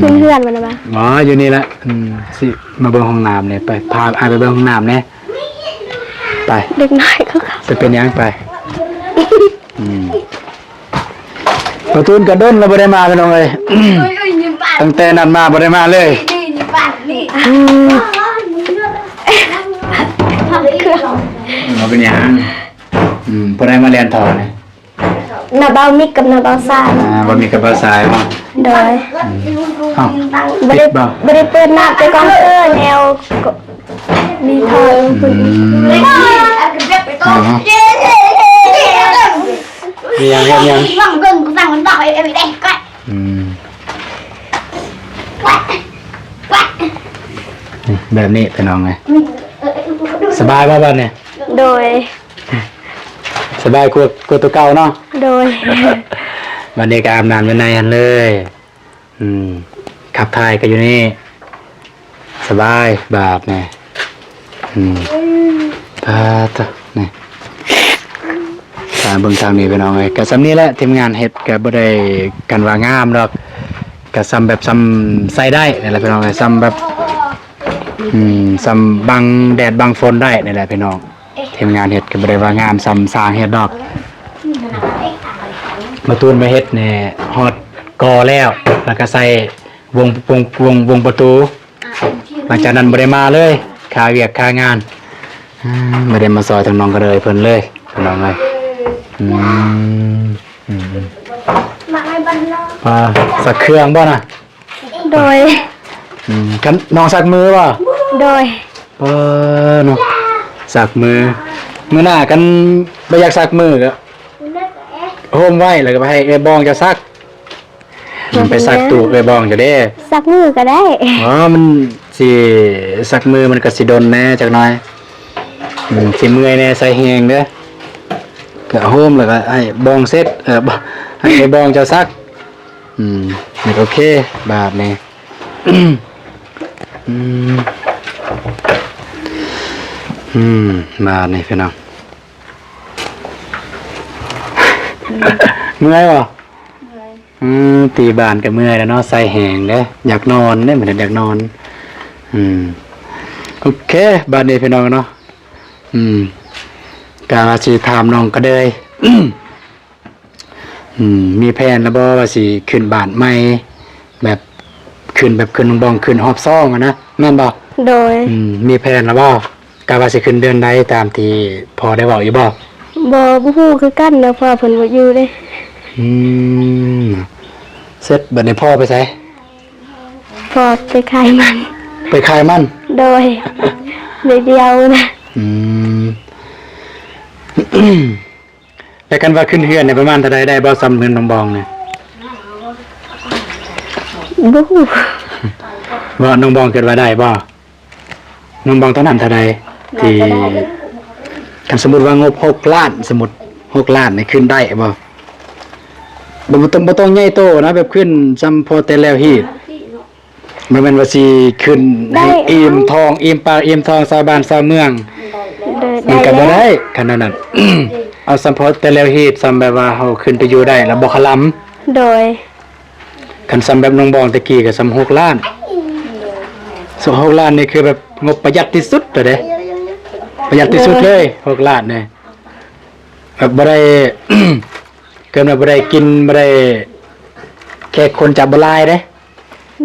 ຂຶ້ນເຮືອນມັນນະວ່າ ບໍ່ ຢູ່ນີ້ແຫຼະ. ອືມ ຊິມາເບິ່ງຫ້ອງນ້ຳນີ້ ໄປ ພາອ້າຍໄປເບິ່ງຫ້ອງນ້ຳແດ່. ໄປ ເດັກນ້ອຍເຂົາ ຊິເປັນຫຍັງ ໄປ. ອືມ ປະຕູນກະດົນແລ້ວບໍ່ໄດ້ມາ ພີ່ນ້ອງເອີຍ. ຕັ້ງແຕ່ນັ້ນມາບໍ່ໄດ້ມາເລີຍ. ອືມ ບໍ່ເປັນຫຍັງ. ອືມ ຜູ້ໃດມາແລ່ນທໍ່ນີ້? ນ້າບ່າວມິກກັບນ້າບ່າວຊາຍ. ອ່າ ບ່າວມິກກັບບ່າວຊາຍເນາະ. ໂດຍ. ອືມ ເອົ້າ ບໍ່ໄດ້ ປິດບໍ່? ບໍ່ໄດ້ເປີດນ້ຳ ແຕ່ກອງເກີແນວ ມີທໍ່. ອືມ ເນາະ. ມີຫຍັງ ເຮັດຫຍັງ? ອືມ ນີ້ ແບບນີ້ ພີ່ນ້ອງເອີຍ. ສະບາຍບໍ່ບາດນີ້? ໂດຍ. ສະບາຍກວ່າ ກວ່າໂຕເກົ່າເນາະ. ໂດຍ. ບາດນີ້ກໍອາບນ້ຳຢູ່ໃນຫັ້ນເລີຍ. ອືມ ຂັບຖ່າຍກໍຢູ່ນີ້ ສະບາຍບາດນີ້. ອືມ ປາດໂທ້ ນີ້ ຕາເບິ່ງທາງນີ້ ພີ່ນ້ອງເອີຍ. ກໍສ່ຳນີ້ແຫຼະ ທີມງານເຮັດກໍບໍ່ໄດ້ ຄັນວ່າງາມດອກ ກໍສ່ຳແບບ ສ່ຳໃຊ້ໄດ້ນີ້ແຫຼະ ພີ່ນ້ອງເອີຍ. ສ່ຳແບບ ອືມ ສ່ຳບັງແດດບັງຝົນໄດ້ນີ້ແຫຼະ ພີ່ນ້ອງ. ທີມງານເຮັດກໍບໍ່ໄດ້ວ່າງາມສ່ຳຊ່າງເຮັດດອກ. ມາຕູນມາເຮັດນີ້ຮອດກໍ່ແລ້ວ ແລ້ວກໍໃສ່ວົງ ວົງ ວົງ ວົງປະຕູ. ຫຼັງຈາກນັ້ນບໍ່ໄດ້ມາເລີຍ ຄາວຽກຄາງານ. ອືມ ບໍ່ໄດ້ມາຊ່ອຍທາງນ້ອງກະເດີຍເພິ່ນເລີຍ ພີ່ນ້ອງເອີຍ. ອືມ ອືມ ອືມ ປາ ຊັກເຄື່ອງບໍ່ນະ? ໂດຍ. ອືມ ຄັນນ້ອງຊັກມືບໍ່? ໂດຍ. ເອີ ເນາະ ຊັກມື. ມື້ໜ້າຄັນບໍ່ຢາກຊັກມືກໍໂຮມໄວ້ ແລ້ວກໍໄປໃຫ້ເອື້ອຍບອງເຈົ້າຊັກ. ອືມ ໄປຊັກຕູເອື້ອຍບອງເຈົ້າເດ້. ຊັກມືກໍໄດ້. ອໍ ມັນຊິ ຊັກມືມັນກໍຊິດົນແດ່ຈັກໜ້ອຍ. ອືມ ຊິເມື່ອຍແດ່ ໃຊ້ແຮງເດີ້. ກໍໂຮມ ແລ້ວກໍໃຫ້ບອງເຊັດ ເອີ ໃຫ້ເອື້ອຍບອງເຈົ້າຊັກ. ອືມ ນີ້ໂອເຄ ບາດນີ້. ອືມ ອືມ ບາດນີ້ພີ່ນ້ອງ ເມື່ອຍບໍ່? ເມື່ອຍ. ອືມ ຕີບານກໍເມື່ອຍແລ້ວເນາະ ໃຊ້ແຮງເດ້. ຢາກນອນເດ້ ມັນຢາກນອນ. ອືມ ໂອເຄ ບາດນີ້ພີ່ນ້ອງເນາະ. ອືມ ກະວ່າຊິຖາມນ້ອງກະເດີຍ ອືມ ມີແຜນແລ້ວບໍ່ວ່າຊິຂຶ້ນບ້ານໃໝ່ ແບບຂຶ້ນ ແບບຂຶ້ນນ້ອງບອງ ຂຶ້ນຮອບສອງຫັ້ນນະ ແມ່ນບໍ່? ໂດຍ. ອືມ ມີແຜນແລ້ວບໍ່? ກະວ່າຊິຂຶ້ນເດືອນໃດຕາມທີ່ພໍ່ໄດ້ເວົ້າຢູ່ບໍ່? ບໍ່ ບໍ່ຮູ້ຄືກັນເນາະ ເພາະວ່າເພິ່ນບໍ່ຢູ່ເດ້. ອືມ ເສັດ ບັດນີ້ພໍ່ໄປໃສ? ພໍ່ໄປຂາຍມັນ. ໄປຂາຍມັນ? ໂດຍ. ໄດ້ດຽວນະ. ອືມ ແລ້ວຄັນວ່າຂຶ້ນເຮືອນນີ້ປະມານເທົ່າໃດ ໄດ້ບໍ່ ສ່ຳເຮືອນນ້ອງບອງນີ້? ບໍ່ຮູ້. ວ່ານ້ອງບອງຄິດວ່າໄດ້ບໍ່? ນ້ອງບອງຕອນນັ້ນເທົ່າໃດ? ທີ່ ຄັນສົມມຸດວ່າງົບຫົກລ້ານ ສົມມຸດຫົກລ້ານນີ້ ຂຶ້ນໄດ້ບໍ່? ບໍ່ ບໍ່ຕ້ອງ ບໍ່ຕ້ອງໃຫຍ່ໂຕນະ ແບບຂຶ້ນສ່ຳພໍແຕ່ແລ້ວຮີດ. ບໍ່ແມ່ນວ່າຊິຂຶ້ນໃຫ້ອີ່ມທ້ອງອີ່ມປາກອີ່ມທ້ອງຊາວບ້ານຊາວເມືອງ. ໂດຍ. ມັນກໍບໍ່ໄດ້ ໄດ້ແລ້ວ ຄັນນັ້ນນະ. ເອົາສ່ຳພໍແຕ່ແລ້ວຮີດ ສ່ຳແບບວ່າເຮົາຂຶ້ນໄປຢູ່ໄດ້ແລ້ວບໍ່ຄະລຳ. ໂດຍ. ຄັນສ່ຳແບບນ້ອງບອງແຕ່ກີ້ກໍສ່ຳຫົກລ້ານ. ສ່ຳຫົກລ້ານນີ້ຄືແບບງົບປະຢັດທີ່ສຸດແລ້ວເດ້. ປະຢັດທີ່ສຸດເລີຍ ໂດຍ ຫົກລ້ານນີ້. ແບບບໍ່ໄດ້ ເກີນວ່າບໍ່ໄດ້ກິນ ບໍ່ໄດ້ ແຂກຄົນຈະບໍ່ຫຼາຍເດ້.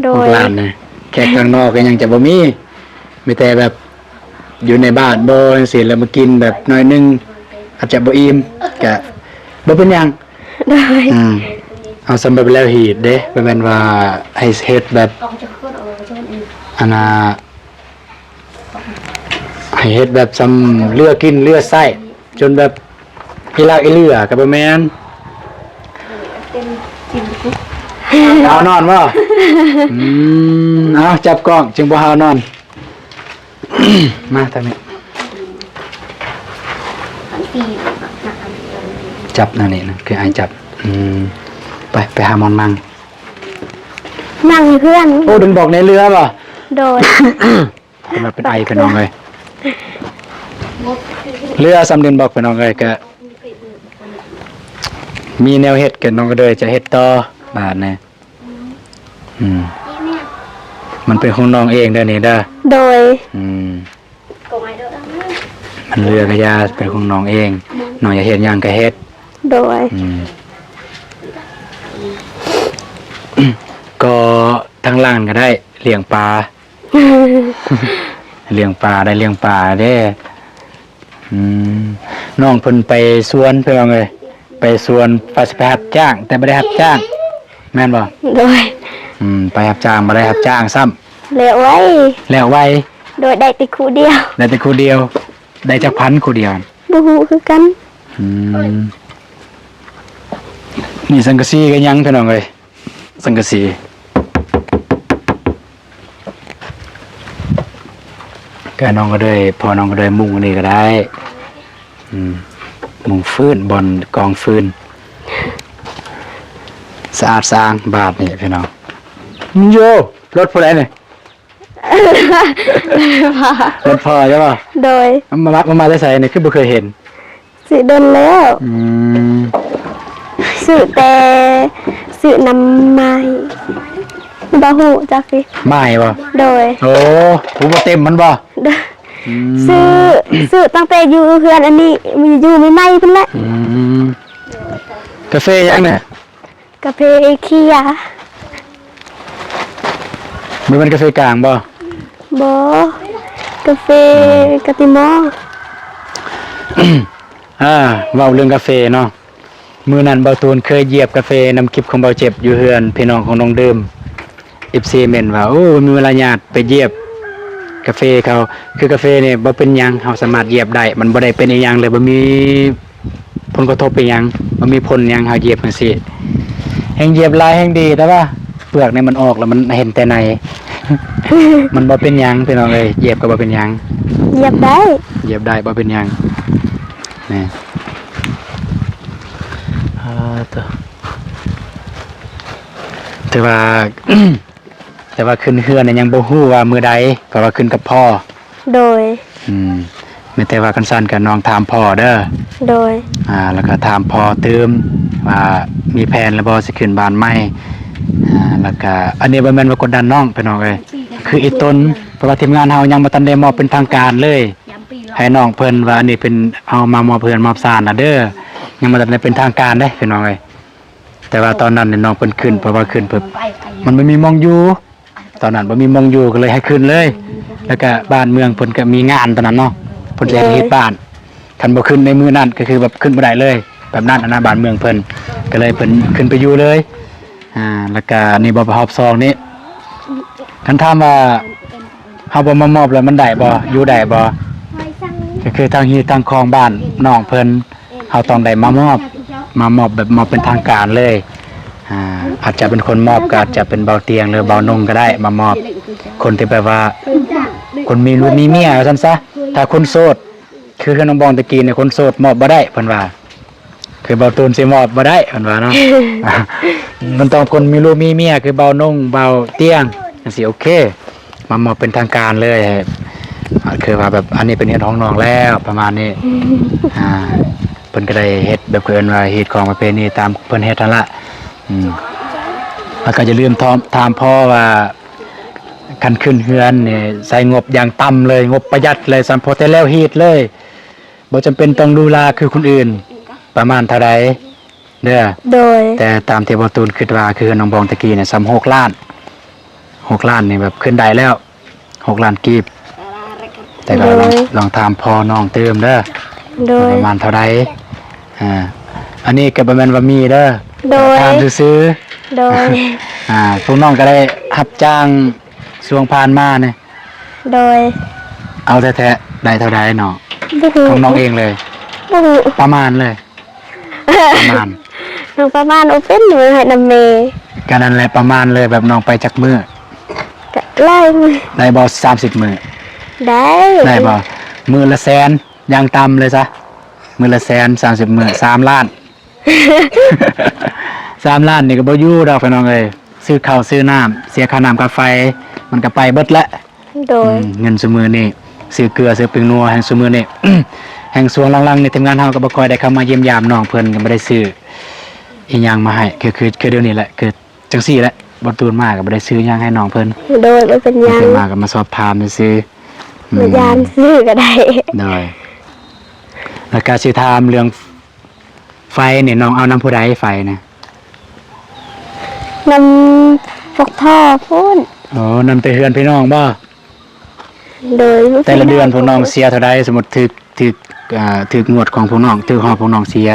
ໂດຍ. ລູກຫຼານນະ ແຂກຂ້າງນອກກໍຍັງຈະບໍ່ມີ ມີແຕ່ແບບຢູ່ໃນບ້ານບໍ່ຈັ່ງຊີ້ ແລ້ວມາກິນແບບໜ້ອຍໜຶ່ງ ອາດຈະບໍ່ອີ່ມ ກະບໍ່ເປັນຫຍັງ. ໂດຍ. ອືມ ເອົາສ່ຳແບບແລ້ວຮີດເດ້ ບໍ່ແມ່ນວ່າໃຫ້ເຮັດແບບ ອັນນ່າ ໃຫ້ເຮັດແບບສ່ຳເຫຼືອກິນເຫຼືອໃຊ້ ຈົນແບບອີຫຼາກອີເຫຼືອກໍບໍ່ແມ່ນ. ຫາວນອນບໍ່? ອືມ ເອົາ ຈັບກ້ອງຈຶ່ງບໍ່ຫາວນອນ. ມາທາງນີ້ ຈັບນັ້ນນີ້ນະ ຄືອ້າຍຈັບ. ອືມ ໄປ ໄປຫາໝ່ອນນັ່ງ ນັ່ງຢູ່ເຮືອນ. ໂອ້ ດຶງບອກໃນເຮືອບໍ່? ໂດຍ. ເປັນວ່າເປັນໄອ ພີ່ນ້ອງເອີຍ. ເຫຼືອສ່ຳດິນບອກ ພີ່ນ້ອງເອີຍ ກະມີແນວເຮັດ ກະນ້ອງກະເດີຍຈະເຮັດຕໍ່ບາດນີ້. ອືມ ມັນເປັນຂອງນ້ອງເອງເດີນີ້ເດີ. ໂດຍ. ອືມ ມັນເຫຼືອກະຢ່າ ເປັນຂອງນ້ອງເອງ. ນ້ອງຢາກເຮັດຫຍັງກະເຮັດ. ໂດຍ. ອືມ ກໍທາງຫຼັງກະໄດ້ ລ້ຽງປາ ລ້ຽງປາ ໄດ້ລ້ຽງປາເດ້. ອືມ ນ້ອງເພິ່ນໄປສວນ ພີ່ນ້ອງເອີຍ ໄປສວນ ວ່າຊິໄປຮັບຈ້າງ ແຕ່ບໍ່ໄດ້ຮັບຈ້າງ ແມ່ນບໍ່? ໂດຍ. ອືມ ໄປຮັບຈ້າງ ບໍ່ໄດ້ຮັບຈ້າງຊ້ຳ ແລ້ວໄວ ແລ້ວໄວ. ໂດຍ. ໄດ້ແຕ່ຄູ່ດຽວ ໄດ້ແຕ່ຄູ່ດຽວ. ໄດ້ຈັກພັນຄູ່ດຽວ? ບໍ່ຮູ້ຄືກັນ. ອືມ ນີ້ສັງກະສີກໍຍັງ ພີ່ນ້ອງເອີຍ. ສັງກະສີ ກະນ້ອງກໍໄດ້ ພໍ່ນ້ອງກໍໄດ້ມຸງອັນນີ້ກໍໄດ້. ອືມ ມຸງຟືນ ບ່ອນກອງຟືນ ສະອາດສະອ້າງບາດນີ້ ພີ່ນ້ອງ. ໂຢ ລົດຜູ້ໃດນີ້? ລົດພໍ່ໃຊ່ບໍ່? ໂດຍ. ມາ ມາ ມາແຕ່ໃສນີ້ ຄືບໍ່ເຄີຍເຫັນ? ຊື້ດົນແລ້ວ. ອືມ ຊື້ແຕ່ ຊື້ນຳໝ້າຍ ບໍ່ຮູ້ຈັກຕິ ໝ້າຍບໍ່? ໂດຍ. ໂອ້ ຜູ້ບໍ່ເຕັມມັນບໍ່? ໂດຍ. ອືມ ຊື້ ຊື້ຕັ້ງແຕ່ຢູ່ເຮືອນອັນນີ້ ຢູ່ໃໝ່ໆພຸ້ນແຫຼະ. ອືມ ກາເຟຫຍັງນີ້? ກາເຟເຄຍ. ບໍ່ແມ່ນກາເຟກາງບໍ່? ບໍ່ ກາເຟ ອືມ ກາຕິມໍ. ອ່າ ເວົ້າເລື່ອງກາເຟເນາະ ມື້ນັ້ນບ່າວຕູນເຄີຍຢຽບກາເຟນຳຄລິບຂອງບ່າວເຈັບຢູ່ເຮືອນພີ່ນ້ອງຂອງນ້ອງເດີມ. ເອັຟຊີເມັ້ນວ່າ ໂອ້ ບໍ່ມີເວລາຍາດໄປຢຽບກາເຟເຂົາ. ຄືກາເຟນີ້ບໍ່ເປັນຫຍັງ ເຮົາສາມາດຢຽບໄດ້ ມັນບໍ່ໄດ້ເປັນອີ່ຫຍັງເລີຍ ບໍ່ມີ ຜົນກະທົບອີ່ຫຍັງ ບໍ່ມີຜົນຫຍັງ. ເຮົາຢຽບຈັ່ງຊີ້ ແຮ່ງຢຽບຫຼາຍແຮ່ງດີ ແຕ່ວ່າເປືອກນີ້ມັນອອກແລ້ວ ມັນເຫັນແຕ່ໃນ ມັນບໍ່ເປັນຫຍັງ ພີ່ນ້ອງເອີຍ ຢຽບກໍບໍ່ເປັນຫຍັງ. ຢຽບໄດ້ ຢຽບໄດ້ ບໍ່ເປັນຫຍັງ. ນີ້ ອ່າ ໂຕ ແຕ່ວ່າ ແຕ່ວ່າຂຶ້ນເຮືອນນີ້ຍັງບໍ່ຮູ້ວ່າມື້ໃດ ເພາະວ່າຂຶ້ນກັບພໍ່. ໂດຍ. ອືມ ມີແຕ່ວ່າຄັນຊັ້ນກະນ້ອງຖາມພໍ່ເດີ. ໂດຍ. ອ່າ ແລ້ວກະຖາມພໍ່ຕື່ມວ່າມີແຜນແລ້ວບໍ່ ຊິຂຶ້ນບ້ານໃໝ່. ອ່າ ແລ້ວກະອັນນີ້ບໍ່ແມ່ນວ່າກົດດັນນ້ອງ ພີ່ນ້ອງເອີຍ ຄືອີ່ຕົນ ເພາະວ່າທີມງານເຮົາຍັງບໍ່ທັນໄດ້ມອບເປັນທາງການເລີຍ ໃຫ້ນ້ອງເພິ່ນວ່າ ອັນນີ້ເປັນ ເຮົາມາມອບເຮືອນມອບຊານລະເດີ ຍັງບໍ່ທັນໄດ້ເປັນທາງການເດ້ ພີ່ນ້ອງເອີຍ. ແຕ່ວ່າຕອນນັ້ນນ້ອງເພິ່ນຂຶ້ນ ເພາະວ່າຂຶ້ນເພິ່ນ ມັນບໍ່ມີໝ່ອງຢູ່ ຕອນນັ້ນບໍ່ມີໝ່ອງຢູ່ ກໍເລີຍໃຫ້ຂຶ້ນເລີຍ. ແລ້ວກະບ້ານເມືອງເພິ່ນກະມີງານຕອນນັ້ນເນາະ ເພິ່ນຊິເຮັດ ໂດ ເຮັດບ້ານ ຄັນບໍ່ຂຶ້ນໃນມື້ນັ້ນກໍຄືແບບຂຶ້ນບໍ່ໄດ້ເລີຍ ແບບນັ້ນນະ ບ້ານເມືອງເພິ່ນ ກໍເລີຍເພິ່ນຂຶ້ນໄປຢູ່ເລີຍ. ອ່າ ແລ້ວກະນີ້ບໍ່ຮອບສອງນີ້ ຄັນຖາມວ່າ ເຮົາບໍ່ມາມອບແລ້ວມັນໄດ້ບໍ່ ຢູ່ໄດ້ບໍ່? ກໍຄືທາງຮີດທາງຄອງບ້ານນ້ອງເພິ່ນ ເຮົາຕ້ອງໄດ້ມາມອບ ມາມອບແບບມອບເປັນທາງການເລີຍ. ອາ ອາດຈະເປັນຄົນມອບ ກໍອາດຈະເປັນເບົາຕຽງ ຫຼືເບົານົງກໍໄດ້ ມາມອບ ຄົນທີ່ແບບວ່າ ຄົນມີລູກມີເມຍວ່າຊັ້ນຊະ. ຖ້າຄົນໂສດ ຄືເຮືອນນ້ອງບອງຕະກີ້ນີ້ ຄົນໂສດມອບບໍ່ໄດ້ ເພິ່ນວ່າ ຄືເບົາຕູນຊິມອບບໍ່ໄດ້ ເພິ່ນວ່າເນາະ. ມັນຕ້ອງຄົນມີລູກມີເມຍ ຄືເບົານົງ ເບົາຕຽງ ຈັ່ງຊີ້ ໂອເຄ ມາມອບເປັນທາງການເລີຍ. ອ່າ ຄືວ່າແບບ ອັນນີ້ເປັນເຮືອນຂອງນ້ອງແລ້ວ ປະມານນີ້. ອ່າ ເພິ່ນກໍໄດ້ເຮັດແບບ ເອີ້ນວ່າຮີດຄອງປະເພນີຕາມເພິ່ນເຮັດຫັ້ນລະ. ອືມ ແລ້ວກໍຢ່າລືມຖາມ ຖາມພໍ່ວ່າ ຄັນຂຶ້ນເຮືອນນີ້ໃຊ້ງົບຢ່າງຕ່ຳເລີຍ ງົບປະຢັດເລີຍ ສຳພໍແຕ່ແລ້ວຮີດເລີຍ. ບໍ່ຈຳເປັນຕ້ອງຫຼູຫຼາຄືຄົນອື່ນ ປະມານເທົ່າໃດເດີ? ໂດຍ. ແຕ່ຕາມທີ່ບ່າວຕູນຄິດວ່າ ຄືເຮືອນນ້ອງບອງຕະກີ້ນະ ສ່ຳຫົກລ້ານ ຫົກລ້ານນີ້ແບບຂຶ້ນໄດ້ແລ້ວ ຫົກລ້ານກີບ. ແຕ່ກໍລອງ ໂດຍ ລອງຖາມພໍ່ນ້ອງຕື່ມເດີ. ໂດຍ. ປະມານເທົ່າໃດ? ອ່າ ອັນນີ້ກໍບໍ່ແມ່ນວ່າມີເດີ. ໂດຍ. ຖາມຊື່ໆ. ໂດຍ. ອ່າ ພວກນ້ອງກໍໄດ້ຮັບຈ້າງຊ່ວງຜ່ານມານີ້ ໂດຍ. ເອົາແທ້ໆ ໄດ້ເທົ່າໃດເນາະ? ບໍ່ຮູ້ ຂອງນ້ອງເອງເລີຍ? ບໍ່ຮູ້ ປະມານເລີຍ? ປະມານ ນ້ອງປະມານບໍ່ເປັນ ເບິ່ງໃຫ້ນຳແມ່. ກະນັ້ນແຫຼະ ປະມານເລີຍ ແບບນ້ອງໄປຈັກມື້? ກະຫຼາຍມື້. ໄດ້ບໍ່ ສາມສິບມື້? ໄດ້. ໄດ້ບໍ່? ມື້ລະແສນ ຢ່າງຕ່ຳເລີຍຊະ ມື້ລະແສນ ສາມສິບມື້ ສາມລ້ານ. ສາມລ້ານນີ້ກໍບໍ່ຢູ່ດອກ ພີ່ນ້ອງເອີຍ ຊື້ເຂົ້າຊື້ນ້ຳ ເສຍຄ່ານ້ຳຄ່າໄຟ ມັນກໍໄປເບິດແຫຼະ. ໂດຍ. ອືມ ເງິນຊຸມື້ນີ້ ຊື້ເກືອຊື້ແປ້ງນົວ ແຮ່ງຊຸມື້ນີ້ ແຮ່ງຊ່ວງຫຼັງໆນີ້ ທີມງານເຮົາກໍບໍ່ຄ່ອຍໄດ້ເຂົ້າມາຢ້ຽມຢາມນ້ອງເພິ່ນ ກໍບໍ່ໄດ້ຊື້ອີ່ຫຍັງມາໃຫ້ ຄື ຄື ຄືດຽວນີ້ແຫຼະ ຄື ຈັ່ງຊີ້ແຫຼະ ບໍ່ຕູນມາກໍບໍ່ໄດ້ຊື້ຫຍັງໃຫ້ນ້ອງເພິ່ນ. ໂດຍ ບໍ່ເປັນຫຍັງ ມາກໍມາສອບຖາມຊື່ໆ. ອືມ ບໍ່ຢ້ານຊື້ກໍໄດ້. ໂດຍ ແລ້ວກໍຊິຖາມເລື່ອງໄຟນີ້ ນ້ອງເອົານຳຜູ້ໃດໄຟນະ? ນຳພວກທໍ່ພຸ້ນ. ອໍ ນຳແຕ່ເຮືອນພີ່ນ້ອງບໍ່? ໂດຍ ແຕ່ລະເດືອນພວກນ້ອງເສຍເທົ່າໃດ? ສົມມຸດຖືກ ຖືກ ອ່າ ຖືກງວດຂອງພວກນ້ອງ ຖືກຮອດພວກນ້ອງເສຍ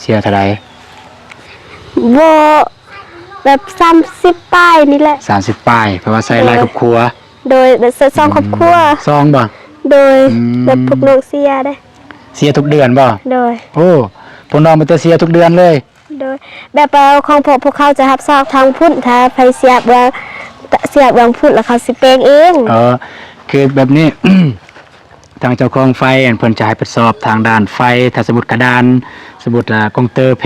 ເສຍເທົ່າໃດ? ບໍ່ ແບບສາມສິບປາຍນີ້ແຫຼະ. ສາມສິບປາຍ ເພາະວ່າໃຊ້ຫຼາຍຄອບຄົວ. ໂດຍ ແບບໃຊ້ສອງຄອບຄົວ. ສອງບໍ່? ໂດຍ ອືມ ແບບພວກນ້ອງເສຍເດ້. ເສຍທຸກເດືອນບໍ່? ໂດຍ. ໂອ້ ພວກນ້ອງມີແຕ່ເສຍທຸກເດືອນເລີຍ. ໂດຍ ແບບວ່າຂອງພວກ ພວກເຂົາຈະຮັບຊອກທາງພຸ້ນ ຖ້າໃຜເສຍເບື້ອງ ເສຍເບື້ອງພຸ້ນ ແລ້ວເຂົາຊິແປງເອງ. ເອີ ຄືແບບນີ້ ທາງເຈົ້າຂອງໄຟຫັ້ນ ເພິ່ນຈະຮັບຜິດຊອບທາງດ້ານໄຟ ຖ້າສົມມຸດກະດານ ສົມມຸດ ອ່າ ກອງເຕີເພ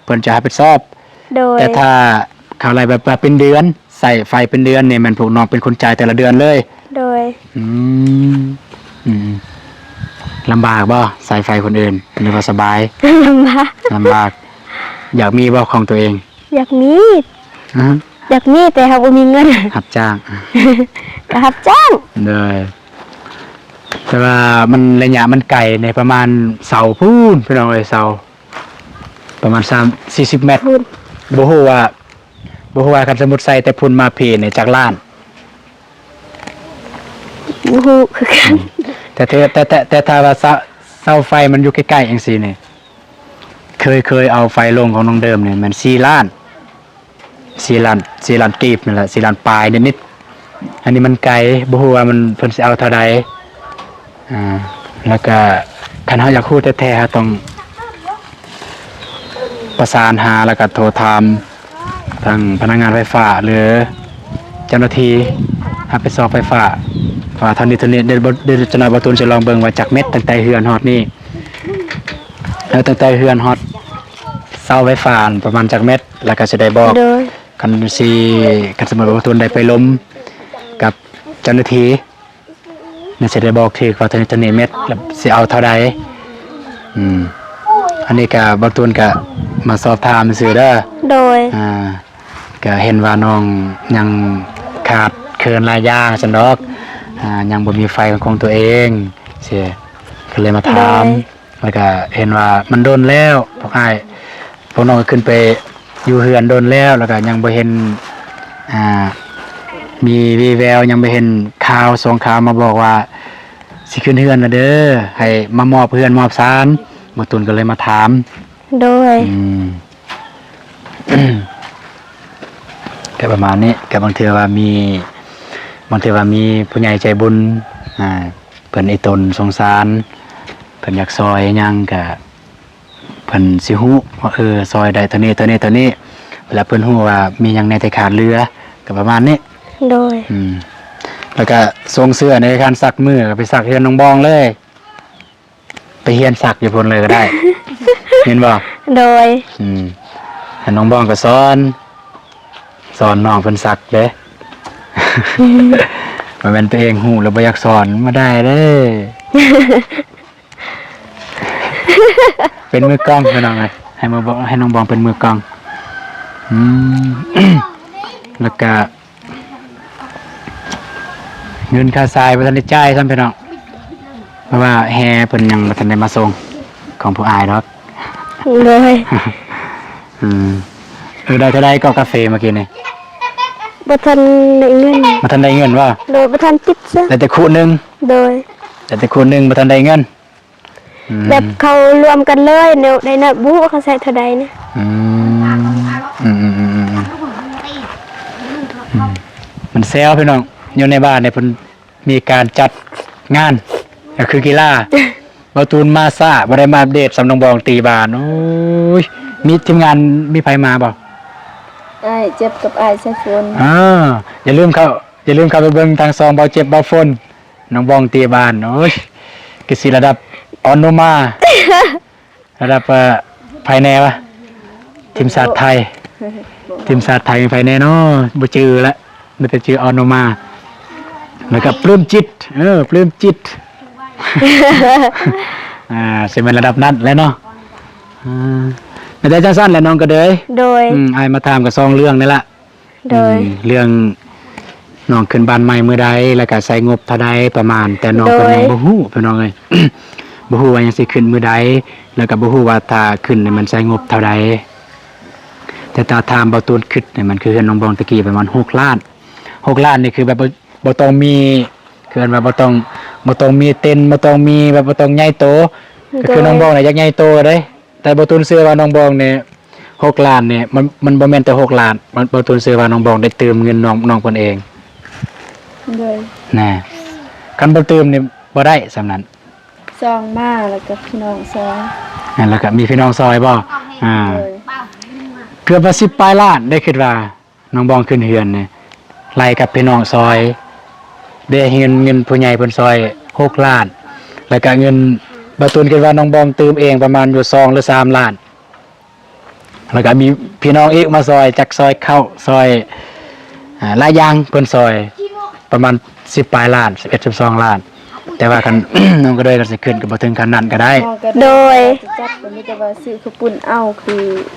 ເພິ່ນຈະຮັບຜິດຊອບ. ໂດຍ ແຕ່ຖ້າເຂົາໄລ່ແບບວ່າເປັນເດືອນ ໃຊ້ໄຟເປັນເດືອນນີ້ ແມ່ນພວກນ້ອງເປັນຄົນຈ່າຍແຕ່ລະເດືອນເລີຍ? ໂດຍ. ອືມ ອືມ ລຳບາກບໍ່ ໃຊ້ໄຟຄົນອື່ນ ຫຼືວ່າສະບາຍ? ລຳບາກ. ລຳບາກ. ຢາກມີບໍ່ຂອງຕົວເອງ? ຢາກມີ. ອາ ຢາກມີ ແຕ່ເຮົາບໍ່ມີເງິນ. ຮັບຈ້າງ. ກໍຮັບຈ້າງ. ໂດຍ ແຕ່ວ່າມັນ ໄລຍະມັນໄກໃນ ປະມານເສົາພຸ້ນ ພີ່ນ້ອງເອີຍ ເສົາປະມານສາມ ສີ່ສິບແມັດ. ບໍ່ຮູ້ວ່າ ບໍ່ຮູ້ວ່າຄັນສົມມຸດໃສ່ແຕ່ພຸ້ນມາພີນີ້ຈັກລ້ານ? ບໍ່ຮູ້ຄືກັນ. ອືມ ແຕ່ ແຕ່ ແຕ່ ແຕ່ ແຕ່ຖ້າວ່າເສົາ ເສົາໄຟມັນຢູ່ໃກ້ໆຈັ່ງຊີ້ນີ້ ເຄີຍ ເຄີຍເອົາໄຟລົງຂອງນ້ອງເດີມນີ້ແມ່ນສີ່ລ້ານ ສີ່ລ້ານ ສີ່ລ້ານກີບນີ້ແຫຼະ ສີ່ລ້ານປາຍນິດໆ. ອັນນີ້ມັນໄກ ບໍ່ຮູ້ວ່າມັນ ເພິ່ນຊິເອົາເທົ່າໃດ. ອ່າ ແລ້ວກະຄັນເຮົາຢາກຮູ້ແທ້ໆ ເຮົາຕ້ອງປະສານຫາ ແລ້ວກະໂທຖາມທາງພະນັກງານໄຟຟ້າ ຫຼື ເຈົ້າໜ້າທີ່ຮັບຜິດຊອບໄຟຟ້າ ວ່າເທົ່ານີ້ ເທົ່ານີ້. ດຽວ ດຽວຈັກໜ້ອຍບ່າວຕູນຊິລອງເບິ່ງວ່າຈັກແມັດ ຕັ້ງແຕ່ເຮືອນຮອດນີ້ ເອີ ຕັ້ງແຕ່ເຮືອນຮອດເສົາໄຟຟ້າປະມານຈັກແມັດ ແລ້ວກະຊິໄດ້ບອກ. ໂດຍ. ຄັນຊິ ຄັນສົມມຸດວ່າບ່າວຕູນໄດ້ໄປລົມກັບເຈົ້າໜ້າທີ່ ໜ້າຊິໄດ້ບອກຖືກວ່າເທົ່ານີ້ເທົ່ານີ້ແມັດ ແລ້ວຊິເອົາເທົ່າໃດ. ອືມ ອັນນີ້ກະບ່າວຕູນກະມາສອບຖາມຊື່ເດີ. ໂດຍ. ອ່າ ກະເຫັນວ່ານ້ອງຍັງຂາດເຂີນຫຼາຍຢ່າງຊັ້ນດອກ ອ່າ ຍັງບໍ່ມີໄຟເປັນຂອງຕົວເອງ ຊີ້ ກະເລີຍມາຖາມ. ໂດຍ. ແລ້ວກະເຫັນວ່າມັນດົນແລ້ວ ພວກອ້າຍ ພວກນ້ອງກໍຂຶ້ນໄປຢູ່ເຮືອນດົນແລ້ວ ແລ້ວກະຍັງບໍ່ເຫັນ ອ່າ ມີວີ່ແວວ ຍັງບໍ່ເຫັນຂ່າວ ສົ່ງຂ່າວມາບອກວ່າຊິຂຶ້ນເຮືອນແລ້ວເດີ ໃຫ້ມາມອບເຮືອນມອບຊານ. ບ່າວຕູນກໍເລີຍມາຖາມ. ໂດຍ. ອືມ ກໍປະມານນີ້ ກໍບາງເທື່ອວ່າມີ ບາງເທື່ອວ່າມີຜູ້ໃຫຍ່ໃຈບຸນ ອ່າ ເພິ່ນອີ່ຕົນສົງສານ ເພິ່ນຢາກຊ່ອຍຫຍັງ ກະເພິ່ນຊິຮູ້ວ່າ ເອີ ຊ່ອຍໄດ້ເທົ່ານີ້ ເທົ່ານີ້ ເທົ່ານີ້ ແລ້ວເພິ່ນຮູ້ວ່າມີຫຍັງແດ່ທີ່ຂາດເຫຼືອ ກໍປະມານນີ້. ໂດຍ. ອືມ ແລ້ວກະຊົງເຊື່ອໃນການຊັກມື ກໍໄປຊັກເຮືອນນ້ອງບອງເລີຍ. ໄປຮຽນສັກຢູ່ພຸ້ນເລີຍກໍໄດ້ ແມ່ນບໍ່? ໂດຍ. ອືມ ໃຫ້ນ້ອງບອງກໍສອນ ສອນນ້ອງເພິ່ນສັກເດ້. ບໍ່ແມ່ນຕົວເອງຮູ້ແລ້ວບໍ່ຢາກສອນ ບໍ່ໄດ້ເດ້. ເປັນມືກ້ອງພີ່ນ້ອງເອີຍ ໃຫ້ມາບອກ ໃຫ້ນ້ອງບອງເປັນມືກ້ອງ. ອືມ ແລ້ວກະ ເງິນຄ່າສາຍບໍ່ທັນໄດ້ຈ່າຍຊ້ຳພີ່ນ້ອງ ເພາະວ່າແຮ່ເພິ່ນຍັງບໍ່ທັນໄດ້ມາສົ່ງ ຂອງຜູ້ອ້າຍດອກ. ໂດຍ. ອືມ ເອີ ໄດ້ເທົ່າໃດກໍກາເຟມື້ກີ້ນີ້? ບໍ່ທັນໄດ້ເງິນ. ບໍ່ທັນໄດ້ເງິນບໍ່? ໂດຍ ບໍ່ທັນຕິດຊະ. ໄດ້ແຕ່ຄູ່ໜຶ່ງ. ໂດຍ. ໄດ້ແຕ່ຄູ່ໜຶ່ງ ບໍ່ທັນໄດ້ເງິນ. ອືມ ແບບເຂົາລວມກັນເລີຍ ແນວໃດນະ ບໍ່ຮູ້ວ່າເຂົາໃຊ້ເທົ່າໃດນະ. ອືມ ອືມໆ ມັນແຊວພີ່ນ້ອງ ຢູ່ໃນບ້ານນີ້ເພິ່ນມີການຈັດງານ ກໍຄືກິລາ. ບ່າວຕູນມາຊ້າ ບໍ່ໄດ້ມາອັບເດດສ່ຳນ້ອງບອງຕີບານ. ໂອ້ຍ ມີທີມງານ ມີໃຜມາບໍ່? ອ້າຍເຈັບກັບອ້າຍສາຍຝົນ. ເອີ ຢ່າລືມເຂົ້າ ຢ່າລືມເຂົ້າໄປເບິ່ງທາງຊ່ອງບ່າວເຈັບບ່າວຝົນ. ນ້ອງບອງຕີບານ ໂອ້ຍ ຄືຊິລະດັບອອນໂນມາ ລະດັບ ເອີ ໃຜແດ່ວະ ທີມຊາດໄທ ທີມຊາດໄທມີໃຜແດ່ນໍ ບໍ່ຈື່ລະ ມີແຕ່ຈື່ອອນໂນມາ ແລ້ວກໍປຶ້ມຈິດ ເອີ ປຶ້ມຈິດ ອ່າ ຊິແມ່ນລະດັບນັ້ນແຫຼະເນາະ. ອ່າ ມີແຕ່ຈັ່ງຊັ້ນແຫຼະນ້ອງກະເດີຍ. ໂດຍ. ອືມ ອ້າຍມາຖາມກໍສອງເລື່ອງນີ້ລະ. ໂດຍ ອືມ ເລື່ອງນ້ອງຂຶ້ນບ້ານໃໝ່ມື້ໃດ ແລ້ວກະໃຊ້ງົບເທົ່າໃດປະມານ ແຕ່ນ້ອງເພິ່ນ ໂດຍ ຍັງບໍ່ຮູ້ພີ່ນ້ອງເອີຍ ບໍ່ຮູ້ວ່າຍັງຊິຂຶ້ນມື້ໃດ ແລ້ວກະບໍ່ຮູ້ວ່າຖ້າຂຶ້ນນີ້ມັນໃຊ້ງົບເທົ່າໃດ. ແຕ່ຖ້າຖາມບ່າວຕູນຄິດນີ້ ມັນຄືເຮືອນນ້ອງບອງແຕ່ກີ້ປະມານຫົກລ້ານ ຫົກລ້ານນີ້ຄືແບບບໍ່ ບໍ່ຕ້ອງມີ ຄືເອີ້ນວ່າບໍ່ຕ້ອງ ບໍ່ຕ້ອງມີເຕັນ ບໍ່ຕ້ອງມີແບບ ບໍ່ຕ້ອງໃຫຍ່ໂຕ ໂດຍ ກໍຄືນ້ອງບອງນີ້ຢາກໃຫຍ່ໂຕເດ້ ແຕ່ບ່າວຕູນເຊື່ອວ່ານ້ອງບອງນີ້ຫົກລ້ານນີ້ ມັນ ມັນບໍ່ແມ່ນແຕ່ຫົກລ້ານ ມັນ ບ່າວຕູນເຊື່ອວ່ານ້ອງບອງໄດ້ຕື່ມເງິນນ້ອງ ນ້ອງເພິ່ນເອງ ໂດຍ ນະ ຄັນບໍ່ຕື່ມນີ້ບໍ່ໄດ້ສ່ຳນັ້ນ ຊ່ອງມາ ແລ້ວກໍພີ່ນ້ອງຊ່ອຍ ນັ້ນ ແລ້ວກໍມີພີ່ນ້ອງຊ່ອຍບໍ່ ອ່າ ໂດຍ ເກືອບວ່າສິບປາຍລ້ານ ໄດ້ຄິດວ່າ ນ້ອງບອງຂຶ້ນເຮືອນນີ້ ໄລ່ກັບພີ່ນ້ອງຊ່ອຍ ໄດ້ເງິນ ເງິນຜູ້ໃຫຍ່ເພິ່ນຊ່ອຍຫົກລ້ານ ແລ້ວກະເງິນ ບ່າວຕູນຄິດວ່ານ້ອງບອງຕື່ມເອງປະມານຢູ່ສອງຫຼືສາມລ້ານ ແລ້ວກະມີພີ່ນ້ອງອີກມາຊ່ອຍ ຈັກຊ່ອຍເຂົ້າ ຊ່ອຍ ອ່າ ຫຼາຍຢ່າງເພິ່ນຊ່ອຍ ປະມານສິບປາຍລ້ານ ສິບເອັດ ສິບສອງລ້ານ ແຕ່ວ່າຄັນ ນ້ອງກະເດີຍກໍຊິຂຶ້ນກໍບໍ່ເຖິງຂັ້ນນັ້ນກໍໄດ້ ໂດຍ ຈັດກໍມີແຕ່ວ່າຊື້ເຂົ້າປຸ້ນເອົາ ຄື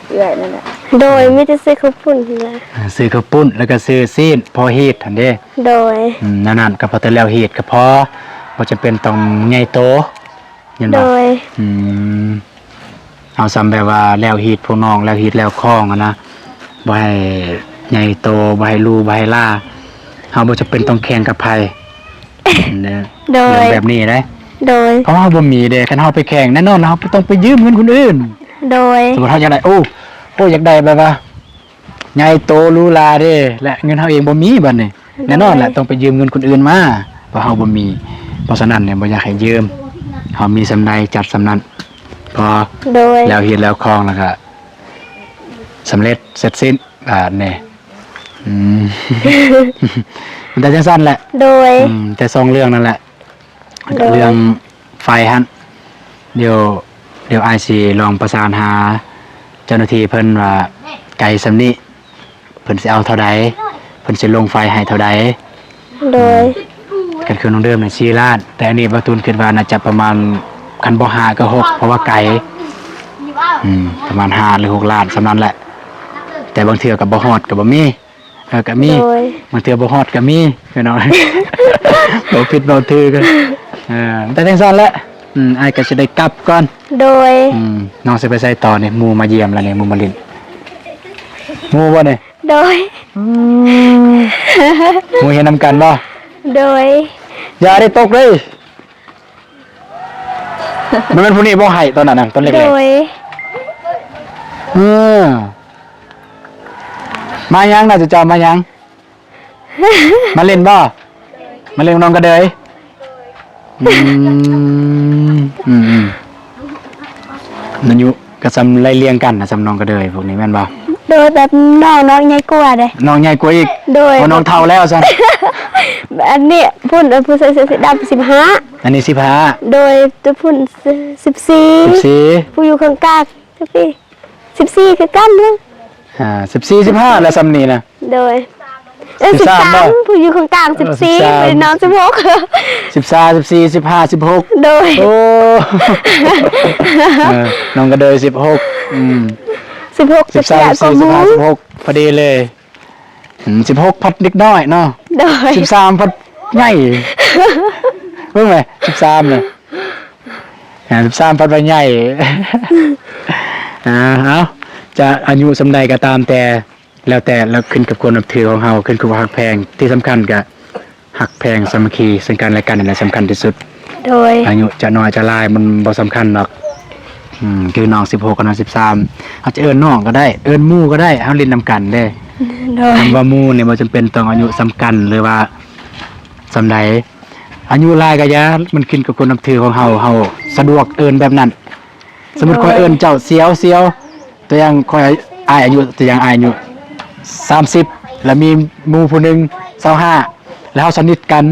ເອື້ອຍນັ້ນແຫຼະ ໂດຍ ມີແຕ່ຊື້ເຂົ້າປຸ້ນຫັ້ນແຫຼະ ອ່າ ຊື້ເຂົ້າປຸ້ນ ແລ້ວກໍຊື້ຊີ້ນພໍຮີດຫັ້ນເດ້ ໂດຍ ອືມ ແນວນັ້ນກໍພໍແຕ່ແລ້ວຮີດກໍພໍ ບໍ່ຈຳເປັນຕ້ອງໃຫຍ່ໂຕ ແມ່ນບໍ່ ໂດຍ ອືມ ເຮົາສ່ຳແບບວ່າແລ້ວຮີດພວກນ້ອງ ແລ້ວຮີດແລ້ວຄອງຫັ້ນນະ ບໍ່ໃຫ້ໃຫຍ່ໂຕ ບໍ່ໃຫ້ຫຼູ່ ບໍ່ໃຫ້ຫຼ້າ ເຮົາບໍ່ຈຳເປັນຕ້ອງແຂ່ງກັບໃຜ ໂດຍ ເລື່ອງແບບນີ້ເດ້ ໂດຍ ເພາະເຮົາບໍ່ມີເດ້ ຄັນເຮົາໄປແຂ່ງ ແນ່ນອນເຮົາຕ້ອງໄປຢືມເງິນຄົນອື່ນ ໂດຍ ສົມມຸດເຮົາຢາກໄດ້ ໂອ້ ໂອ້ ຢາກໄດ້ແບບວ່າ ໃຫຍ່ໂຕຫຼູຫຼາເດ້ ແລະ ເງິນເຮົາເອງບໍ່ມີບັດນີ້ ແນ່ນອນແຫຼະ ໂດຍ ຕ້ອງໄປຢືມເງິນຄົນອື່ນມາ ເພາະເຮົາບໍ່ມີ ເພາະສະນັ້ນນີ້ບໍ່ຢາກໃຫ້ຢືມ ເຮົາມີສ່ຳໃດຈັດສ່ຳນັ້ນ ພໍ ໂດຍ ແລ້ວຮີດແລ້ວຄອງ ແລ້ວກະສຳເລັດເສັດສິ້ນບາດນີ້ ອືມ ມັນແຕ່ຈັ່ງຊັ້ນແຫຼະ ໂດຍ ອືມ ແຕ່ສອງເລື່ອງນັ້ນແຫຼະ ໂດຍ ເລື່ອງໄຟຫັ້ນ ດຽວ ດຽວອ້າຍຊິລອງປະສານຫາເຈົ້າໜ້າທີ່ເພິ່ນວ່າໄກສ່ຳນີ້ ເພິ່ນຊິເອົາເທົ່າໃດ ເພິ່ນຊິລົງໄຟໃຫ້ເທົ່າໃດ ໂດຍ ອືມ ກໍຄືນ້ອງເດີມນີ້ສີ່ລ້ານ ແຕ່ອັນນີ້ບ່າວຕູນຄິດວ່າໜ້າຈະປະມານ ຄັນບໍ່ຫ້າກໍຫົກ ເພາະວ່າໄກ ອືມ ປະມານຫ້າຫຼືຫົກລ້ານສ່ຳນັ້ນແຫຼະ ແຕ່ບາງເທື່ອກໍບໍ່ຮອດກໍບໍ່ມີ ເອີ ກໍມີ ໂດຍ ບາງເທື່ອບໍ່ຮອດກໍມີພີ່ນ້ອງ ເວົ້າຜິດເວົ້າຖືກ ເອີ ແຕ່ຈັ່ງຊັ້ນແຫຼະ ອືມ ອ້າຍກໍຊິໄດ້ກັບກ່ອນ ໂດຍ ອືມ ນ້ອງຊິໄປໃສຕໍ່ນີ້ ໝູ່ມາຢ້ຽມແລ້ວນີ້ ໝູ່ມາຫຼິ້ນ ໝູ່ບໍ່ນີ້ ໂດຍ ອືມ ໝູ່ຮຽນນຳກັນບໍ່ ໂດຍ ຢ່າໄດ້ຕົກເດ້ ມັນແມ່ນຜູ້ນີ້ບໍ່ໃຫ້ຕອນນັ້ນນະ ຕອນເລັກໆ ໂດຍ ເອີ ມາຫຍັງນະ ເຈົ້າມາຫຍັງ ມາຫຼິ້ນບໍ່ ມາຫຼິ້ນກັບນ້ອງກະເດີຍ ອືມ ອືມໆ ອາຍຸກໍສ່ຳໄລ່ລຽງກັນນະ ສ່ຳນ້ອງກະເດີຍພວກນີ້ແມ່ນບໍ່ ໂດຍ ແບບນ້ອງ ນ້ອງໃຫຍ່ກວ່າເດ້ ນ້ອງໃຫຍ່ກວ່າອີກ ໂດຍ ໂອ້ ນ້ອງເຖົ້າແລ້ວຊັ້ນ ອັນນີ້ພຸ້ນ ເອີ ຜູ້ໃສ່ເສື້ອສີດຳສິບຫ້າ ອັນນີ້ສິບຫ້າ ໂດຍ ແຕ່ພຸ້ນສິບສີ່ ສິບສີ່ ຜູ້ຢູ່ຂ້າງກາງ ສິບສີ່ ສິບສີ່ຄືກັນເນາະ ອ່າ ສິບສີ່ ສິບຫ້າ ແລ້ວສ່ຳນີ້ນະ ໂດຍ ເອີ ສິບສາມ ສິບສາມ ບໍ່ ຜູ້ຢູ່ຂ້າງກາງ ເອີ ສິບສີ່ ສິບສາມ ແລ້ວນ້ອງ ສິບຫົກ ສິບສາມ ສິບສີ່ ສິບຫ້າ ສິບຫົກ ໂດຍ ໂອ້ ເອີ ນ້ອງກະເດີຍ ສິບຫົກ ອືມ ສິບຫົກ ສິບສາມ ສິບສີ່ ສິບຫ້າ ສິບຫົກ ພໍດີເລີຍ ອືມ ສິບຫົກ ພັດເດັກນ້ອຍເນາະ ໂດຍ ສິບສາມ ພັດໃຫຍ່ ເບິ່ງແມະ ສິບສາມນະ ອ່າ ສິບສາມ ພັດວ່າໃຫຍ່ ອ່າ ເອົາ ຈະອາຍຸສ່ຳໃດກໍຕາມແຕ່ ແລ້ວແຕ່ ແລ້ວຂຶ້ນກັບຄວາມນັບຖືຂອງເຮົາ ຂຶ້ນກັບຄວາມຮັກແພງ ທີ່ສຳຄັນກໍຮັກແພງສາມັກຄີເຊິ່ງກັນແລະກັນ ນັ້ນແຫຼະສຳຄັນທີ່ສຸດ ໂດຍ ອາຍຸຈະນ້ອຍຈະຫຼາຍມັນບໍ່ສຳຄັນດອກ ອືມ ຄືນ້ອງສິບຫົກກັບນ້ອງສິບສາມ ເຮົາຈະເອີ້ນນ້ອງກໍໄດ້ ເອີ້ນໝູ່ກໍໄດ້ ເຮົາຫຼິ້ນນຳກັນເດ້ ໂດຍ ຄຳວ່າໝູ່ນີ້ບໍ່ຈຳເປັນຕ້ອງອາຍຸສ່ຳກັນ ຫຼືວ່າສ່ຳໃດ ອາຍຸຫຼາຍກໍຢ່າ ມັນຂຶ້ນກັບຄວາມນັບຖືຂອງເຮົາ ເຮົາສະດວກເອີ້ນແບບນັ້ນ ສົມມຸດ ໂດຍ ຂ້ອຍເອີ້ນເຈົ້າສຽວ ສຽວ ຕົວຢ່າງຂ້ອຍ ອ້າຍອາຍຸ ຕົວຢ່າງອ້າຍອາຍຸສາມສິບ ແລ້ວມີໝູ່ຜູ້ໜຶ່ງຊາວຫ້າ ແລ້ວເຮົາສະໜິດກັນ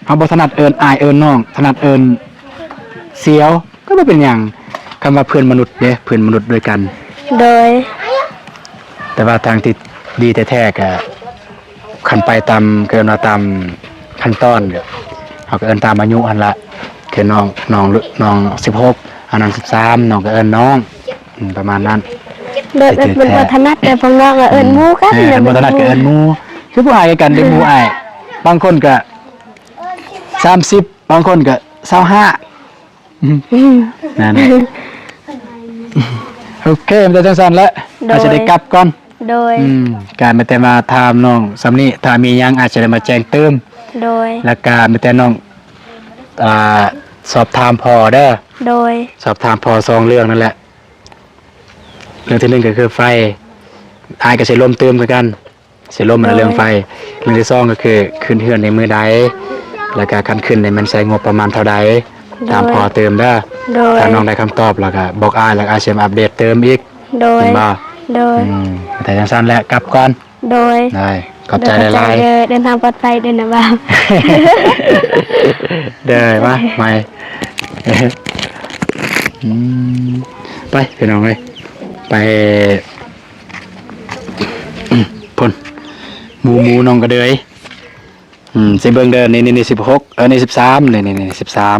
ເຮົາບໍ່ຖະໜັດເອີ້ນອ້າຍເອີ້ນນ້ອງ ຖະໜັດເອີ້ນສຽວ ກໍບໍ່ເປັນຫຍັງ ຄຳວ່າເພື່ອນມະນຸດເດ້ ເພື່ອນມະນຸດດ້ວຍກັນ ໂດຍ ແຕ່ວ່າທາງທີ່ດີແທ້ໆ ກໍ ຄັນໄປຕາມ ເອີ້ນວ່າຕາມຂັ້ນຕອນ ເຮົາກໍເອີ້ນຕາມອາຍຸຫັ້ນລະ ຄືນ້ອງ ນ້ອງ ນ້ອງສິບຫົກ ອັນນັ້ນສິບສາມ ນ້ອງກໍເອີ້ນນ້ອງ ອືມ ປະມານນັ້ນ ແບບ ແບບເພິ່ນບໍ່ຖະໜັດ ແຕ່ພວກນ້ອງກໍເອີ້ນໝູ່ກັນ ເອີ ແບບ ເພິ່ນບໍ່ຖະໜັດກໍເອີ້ນໝູ່ ຄືຜູ້ອ້າຍຄືກັນເດ້ ໝູ່ອ້າຍ ບາງຄົນກໍສາມສິບ ບາງຄົນກໍຊາວຫ້າ ອືມ ອືມ ນັ້ນແຫຼະ ໂອເຄ ມັນຈະຈັ່ງຊັ້ນແຫຼະ ໂດຍ ອາດຈະໄດ້ກັບກ່ອນ ໂດຍ ອືມ ກະມີແຕ່ມາຖາມນ້ອງສ່ຳນີ້ ຖ້າມີຫຍັງອາດຈະໄດ້ມາແຈ້ງຕື່ມ ໂດຍ ແລ້ວກະມີແຕ່ນ້ອງ ອ່າ ສອບຖາມພໍ່ເດີ ໂດຍ ສອບຖາມພໍ່ສອງເລື່ອງນັ້ນແຫຼະ ເລື່ອງທີໜຶ່ງກໍຄືໄຟ ອ້າຍກໍຊິລົມຕື່ມຄືກັນ ຊິລົມ ໂດຍ ເລື່ອງໄຟ ເລື່ອງທີສອງກໍຄືຂຶ້ນເຮືອນໃນມື້ໃດ ແລ້ວກະຄັນຂຶ້ນນີ້ແມ່ນໃຊ້ງົບປະມານເທົ່າໃດ ໂດຍ ຖາມພໍ່ຕື່ມເດີ ໂດຍ ຖ້ານ້ອງໄດ້ຄຳຕອບແລ້ວກໍບອກອ້າຍ ແລ້ວອ້າຍຊິມາອັບເດດຕື່ມອີກ ໂດຍ ແມ່ນບໍ່? ໂດຍ ອືມ ແຕ່ຈັ່ງຊັ້ນແຫຼະ ກັບກ່ອນ ໂດຍ ໄດ້ ຂອບໃຈຫຼາຍໆ ໂດຍ ຂອບໃຈເດີ ເດີນທາງປອດໄພເດີນະບ່າວ ເດີ ມາໃໝ່ ອືມ ໄປພີ່ນ້ອງເອີຍ ໄປ ພຸ້ນ ໝູ່ ໝູ່ນ້ອງກະເດີຍ ອືມ ຊິເບິ່ງເດີ ນີ້ ນີ້ ນີ້ ສິບຫົກ ເອີ ນີ້ ສິບສາມ ນີ້ ນີ້ ນີ້ ສິບສາມ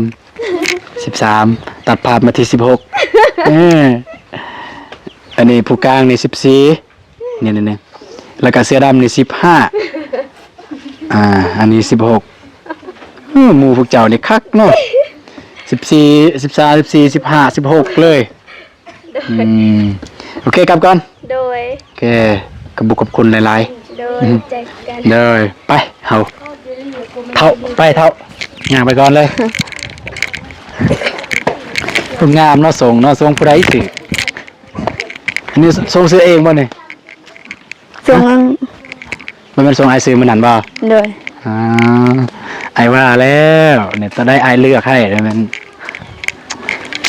ສິບສາມ ຕັດພາບມາທີ່ສິບຫົກ ເອີ ອັນນີ້ຜູ້ກາງນີ້ ສິບສີ່ ນີ້ ນີ້ ນີ້ ແລ້ວກະເສື້ອດຳນີ້ ສິບຫ້າ ອ່າ ອັນນີ້ ສິບຫົກ ເອີ ໝູ່ພວກເຈົ້ານີ້ຄັກເນາະ ສິບສີ່ ສິບສາມ ສິບສີ່ ສິບຫ້າ ສິບຫົກ ເລີຍ ໂດຍ ອືມ ໂອເຄ ກັບກ່ອນ ໂດຍ ໂອເຄ ຂອບຄຸນ ຂອບຄຸນຫຼາຍໆ ໂດຍ ອືມ ເຈີກັນ ໂດຍ ໄປ ເຮົາ ເຖົ້າ ໄປເຖົ້າ ຍ່າງໄປກ່ອນເລີຍ ງາມເນາະ ຊົງເນາະ ຊົງຜູ້ໃດຊື້ ອັນນີ້ຊົງຊື້ເອງບໍ່ນີ້? ສົ່ງ ບໍ່ແມ່ນສົ່ງອ້າຍຊື້ມື້ນັ້ນບໍ່? ໂດຍ ອ່າ ອ້າຍວ່າແລ້ວ ນີ້ຕອນໃດອ້າຍເລືອກໃຫ້ແມ່ນ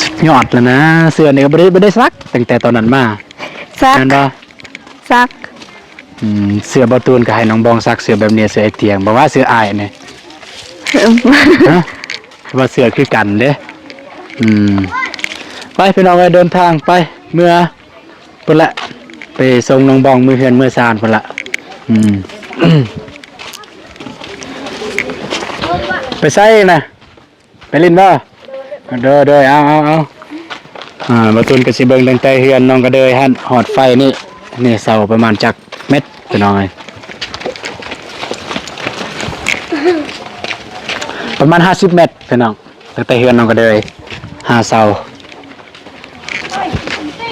ສຸດຍອດແລ້ວນະ ເສື້ອນີ້ກໍບໍ່ໄດ້ ບໍ່ໄດ້ຊັກຕັ້ງແຕ່ຕອນນັ້ນມາ ຊັກ ແມ່ນບໍ່? ຊັກ ອືມ ເສື້ອບ່າວຕູນກໍໃຫ້ນ້ອງບອງຊັກ ເສື້ອແບບນີ້ ເສື້ອໄອ້ຕຽງ ບໍ່ວ່າເສື້ອອ້າຍນີ້ ຮະ? ວ່າເສື້ອຄືກັນເດ້ ອືມ ໄປພີ່ນ້ອງເອີຍ ເດີນທາງໄປ ເມືອ ພຸ້ນລະ ໄປສົ່ງນ້ອງບອງເມືອເຮືອນເມືອຊານພຸ້ນລະ ອືມ ໄປໃສນະ ໄປຫຼິ້ນບໍ່? ໂດຍ ໂດຍ ເອົາ ເອົາ ເອົາ ອ່າ ບ່າວຕູນກໍຊິເບິ່ງຕັ້ງແຕ່ເຮືອນນ້ອງກະເດີຍຫັ້ນຮອດໄຟນີ້ ນີ້ເສົາປະມານຈັກແມັດພີ່ນ້ອງເອີຍ ປະມານຫ້າສິບແມັດພີ່ນ້ອງ. ຕັ້ງແຕ່ເຮືອນນ້ອງກະເດີຍຫາເສົາ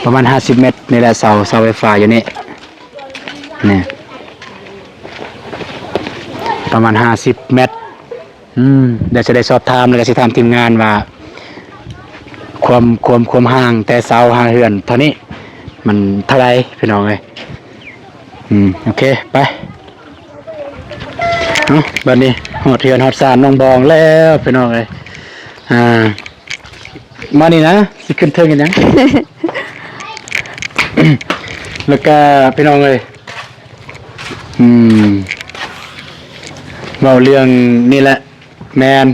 ປະມານຫ້າສິບແມັດນີ້ແຫຼະ ເສົາ ເສົາໄຟຟ້າຢູ່ນີ້ ນີ້ ປະມານຫ້າສິບແມັດ ອືມ ດຽວຈະໄດ້ສອບຖາມ ແລ້ວກະຊິຖາມທີມງານວ່າ ຄວາມ ຄວາມ ຄວາມຫ່າງແຕ່ເສົາຫາເຮືອນເທົ່ານີ້ ມັນເທົ່າໃດພີ່ນ້ອງເອີຍ ອືມ ໂອເຄ ໄປ. ເອົາ ບັດນີ້ຮອດເຮືອນຮອດຊານນ້ອງບອງແລ້ວພີ່ນ້ອງເອີຍ ອ່າ ມານີ້ນະ ຊິຂຶ້ນເທິງເຮັດຫຍັງ ແລ້ວກະພີ່ນ້ອງເອີຍ ອືມ ເວົ້າເລື່ອງນີ້ແຫຼະ ແມ່ນ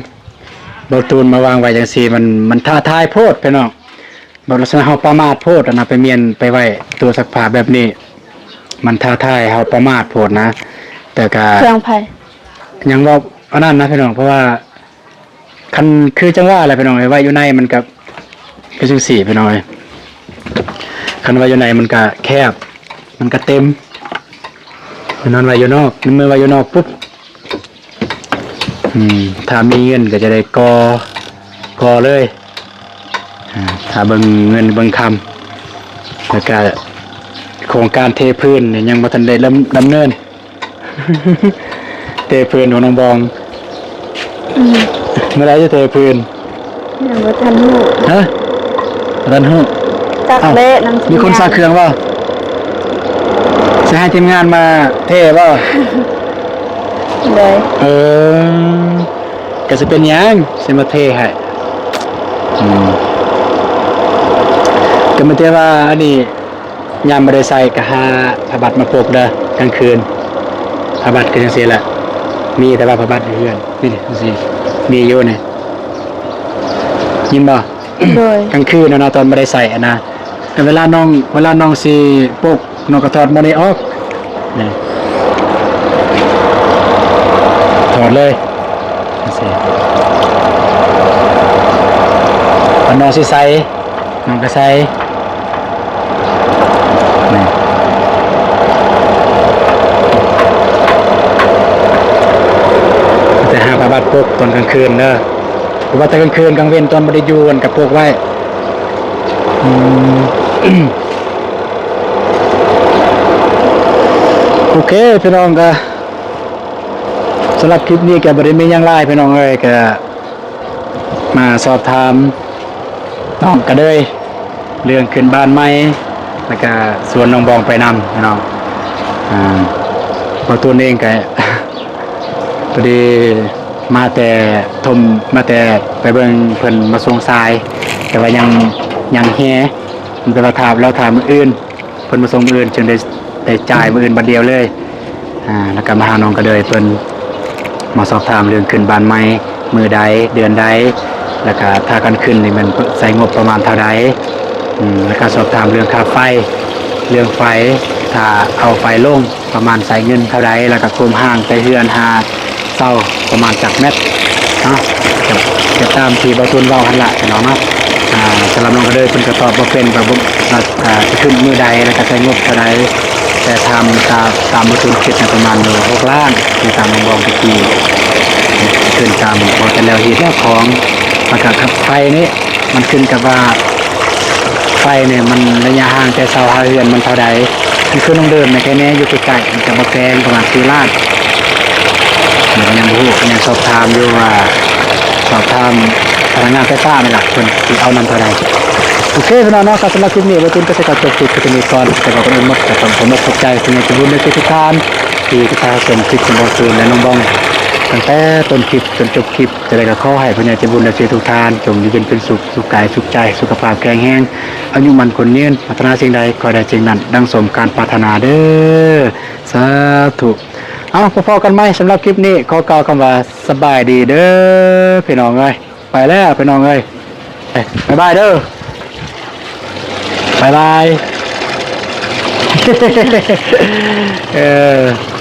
ບ່າວຕູນມາວາງໄວ້ຈັ່ງຊີ້ ມັນ ມັນທ້າທາຍໂພດພີ່ນ້ອງ. ແບບລັກສະນະເຮົາປະໝາດໂພດຫັ້ນນະ ໄປມ້ຽນໄປໄວ້ຕູ້ຊັກຜ້າແບບນີ້ ມັນທ້າທາຍເຮົາປະໝາດໂພດນະ ແຕ່ກະ ເຄື່ອງໃຜ ຍັງເວົ້າອັນນັ້ນນະພີ່ນ້ອງ ເພາະວ່າຄັນ ຄືຈັ່ງວ່າແຫຼະພີ່ນ້ອງເອີຍ ໄວ້ຢູ່ໃນມັນກະຄືຈັ່ງຊີ້ພີ່ນ້ອງເອີຍ ຄັນໄວ້ຢູ່ໃນມັນກະແຄບ ມັນກະເຕັມ ແຕ່ນອນໄວ້ຢູ່ນອກ ໃນເມື່ອໄວ້ຢູ່ນອກປຸບ ອືມ ຖ້າມີເງິນກໍຈະໄດ້ກໍ່ ກໍ່ເລີຍ ອ່າ ຖ້າເບິ່ງເງິນເບິ່ງຄຳ ແລ້ວກະໂຄງການເທພື້ນນີ້ຍັງບໍ່ທັນໄດ້ດຳ ດຳເນີນ ເທພື້ນຂອງນ້ອງບອງ ອືມ ເມື່ອໃດຈະເທພື້ນ? ຍັງບໍ່ທັນຮູ້ ຮະ? ບໍ່ທັນຮູ້ ຈັກແຫຼະ ນຳທີມງານ ມີຄົນຊັກເຄື່ອງບໍ່? ຊິໃຫ້ທີມງານມາເທບໍ່? ໂດຍ ເອີ ກໍຊິເປັນຫຍັງ ຊິມາເທໃຫ້ ອືມ ກໍມີແຕ່ວ່າອັນນີ້ ຍາມບໍ່ໄດ້ໃຊ້ກໍຫາຜ້າບັດມາປົກເດີ ກາງຄືນ ຜ້າບັດກໍຈັ່ງຊີ້ແຫຼະ ມີແຕ່ວ່າຜ້າບັດຢູ່ເຮືອນ ນີ້ ຈັ່ງຊີ້ ມີຢູ່ນີ້ ຍິນບໍ່? ໂດຍ ກາງຄືນຫັ້ນນະ ຕອນບໍ່ໄດ້ໃຊ້ຫັ້ນນະ ແຕ່ເວລານ້ອງ ເວລານ້ອງຊິປົກ ນ້ອງກໍຖອດໝົດນີ້ອອກ ນີ້ ຖອດເລີຍ ຈັ່ງຊີ້ ຄັນນ້ອງຊິໃສ່ ນ້ອງກໍໃສ່ ຕອນກາງຄືນເດີ ຫຼືວ່າແຕ່ກາງຄືນ ກາງເວັນຕອນບໍ່ໄດ້ຢູ່ ອັນກະປົກໄວ້. ອືມ ໂອເຄ ພີ່ນ້ອງ ກະສຳລັບຄລິບນີ້ກະບໍ່ໄດ້ມີຫຍັງຫຼາຍ ພີ່ນ້ອງເອີຍ ກະມາສອບຖາມນ້ອງກະເດີຍ ເລື່ອງຂຶ້ນບ້ານໃໝ່ ແລ້ວກະຊວນນ້ອງບອງໄປນຳ ພີ່ນ້ອງ. ອ່າ ບ່າວຕູນເອງກະ ພໍດີມາແຕ່ຖົມ ມາແຕ່ໄປເບິ່ງເພິ່ນມາສົ່ງຊາຍ ແຕ່ວ່າຍັງ ຍັງແຮ່ ແຕ່ວ່າຖ້າ ລໍຖ້າມື້ອື່ນ ເພິ່ນມາສົ່ງມື້ອື່ນ ຈຶ່ງໄດ້ ໄດ້ຈ່າຍມື້ອື່ນບັດດຽວເລີຍ. ອ່າ ແລ້ວກະມາຫານ້ອງກະເດີຍເພິ່ນ ມາສອບຖາມເລື່ອງຂຶ້ນບ້ານໃໝ່ ມື້ໃດ ເດືອນໃດ ແລ້ວກະຖ້າການຂຶ້ນນີ້ແມ່ນໃຊ້ງົບປະມານເທົ່າໃດ. ອືມ ແລ້ວກະສອບຖາມເລື່ອງຄ່າໄຟ ເລື່ອງໄຟ ຖ້າເອົາໄຟລົງ ປະມານໃຊ້ເງິນເທົ່າໃດ ແລ້ວກະຄວາມຫ່າງແຕ່ເຮືອນຫາເຊົາປະມານຈັກແມັດເນາະ ກະ ກະຕາມທີ່ບ່າວຕູນເວົ້າຫັ້ນລະ ພີ່ນ້ອງເນາະ. ອ່າ ສຳລັບນ້ອງກະເດີຍເພິ່ນກະຕອບບໍ່ເປັນ ກະບໍ່ ວ່າ ອ່າ ຊິຂຶ້ນມື້ໃດ ແລ້ວກະໃຊ້ງົບເທົ່າໃດ ແຕ່ຖາມ ຕາມ ຕາມບ່າວຕູນຄິດນະ ປະມານຢູ່ຫົກລ້ານ ຄືຕາມນ້ອງບອງຕະກີ້ ຂຶ້ນຕາມພໍແຕ່ແລ້ວຮີດແລ້ວຂອງ ແລ້ວກະຄ່າໄຟນີ້ ມັນຂຶ້ນກັບວ່າໄຟນີ້ມັນໄລຍະຫ່າງແຕ່ເສົາຫາເຮືອນມັນເທົ່າໃດ. ຄືນ້ອງເດີມໃນແຄ່ນີ້ຢູ່ໃກ້ໆ ມັນກະບໍ່ແພງ ປະມານສີ່ລ້ານ. ມັນກະຍັງບໍ່ຮູ້ ຍັງສອບຖາມຢູ່ວ່າ ສອບຖາມພະນັກງານໄຟຟ້ານີ້ລະ ເພິ່ນຊິເອົານຳເທົ່າໃດ. ໂອເຄ ພີ່ນ້ອງເນາະ ສຳລັບຄລິບນີ້ ບ່າວຕູນກະຊິຂໍຈົບຄລິບໄປເທົ່ານີ້ກ່ອນ ແຕ່ວ່າກ່ອນອື່ນໝົດກະຕ້ອງຂໍຂອບໃຈຜູ້ໃຫຍ່ໃຈບຸນເບິດທຸກທ່ານ ທີ່ຕິດຕາມຊົມຄລິບຂອງບ່າວຕູນ ແລະ ນ້ອງບອງ ຕັ້ງແຕ່ຕົ້ນຄລິບຈົນຈົບຄລິບ. ຈັ່ງໃດກະຂໍໃຫ້ຜູ້ໃຫຍ່ໃຈບຸນ ແລະ ເຊທຸກທ່ານ ຈົ່ງຢູ່ເຢັນເປັນສຸກ ສຸກກາຍສຸກໃຈ ສຸຂະພາບແຂງແຮງ ອາຍຸໝັ້ນຂວັນຍືນ ປາດຖະໜາສິ່ງໃດ ຂໍໃຫ້ໄດ້ສິ່ງນັ້ນ ດັ່ງສົມການປາດຖະໜາເດີ ສາທຸ. ເອົາ ພໍ້ກັນໃໝ່ ສຳລັບຄລິບນີ້ ຂໍກ່າວຄຳວ່າ ສະບາຍດີເດີ ພີ່ນ້ອງເອີຍ. ໄປແລ້ວ ພີ່ນ້ອງເອີຍ ບາຍບາຍເດີ ບາຍບາຍ ເອີ.